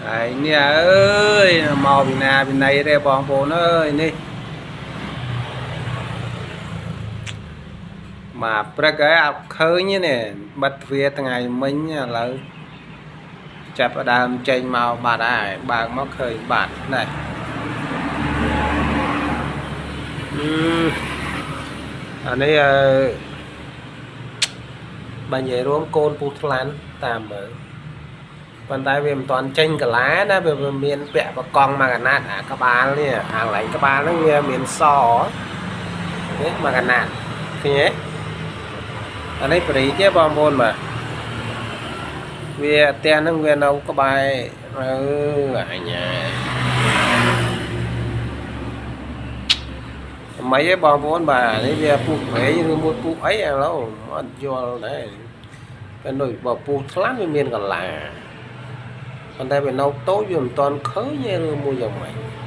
ហើយនេះអើយមកពីណាពីណីទេបងប្អូនអើយនេះមកព្រឹកហើយអត់ឃើញទេនេះបិទទ្វារថ្ងៃមិញឥឡូវចាប់ផ្ដើមចេញមកបាត់ហើយបើកមកឃើញបាត់ណែអឺអានេះអឺបើនិយាយរួមកូនពូថ្លាន់តាមមើលប៉ុន្តែវាមិនតាន់ចេញកាឡាណាវាមានពាក់បកង់មកកណាត់អាក្បាលនេះអាកន្លែងក្បាលហ្នឹងវាមានសនេះមកកណាត់ឃើញទេអានេះបរិយទេបងប្អូនបាទវាផ្ទះហ្នឹងវានៅក្បែរអឺអញ្ញាមិនអីបងប្អូនបាទនេះវាពុះព្រេងឬមួយពុះអីឥឡូវអត់យល់ដែរតែដូចបើពុះថ្លាន់វាមានកលាប៉ុន្តែវានៅតូចវាមិនតាន់ឃើញឬមួយយ៉ាងម៉េច។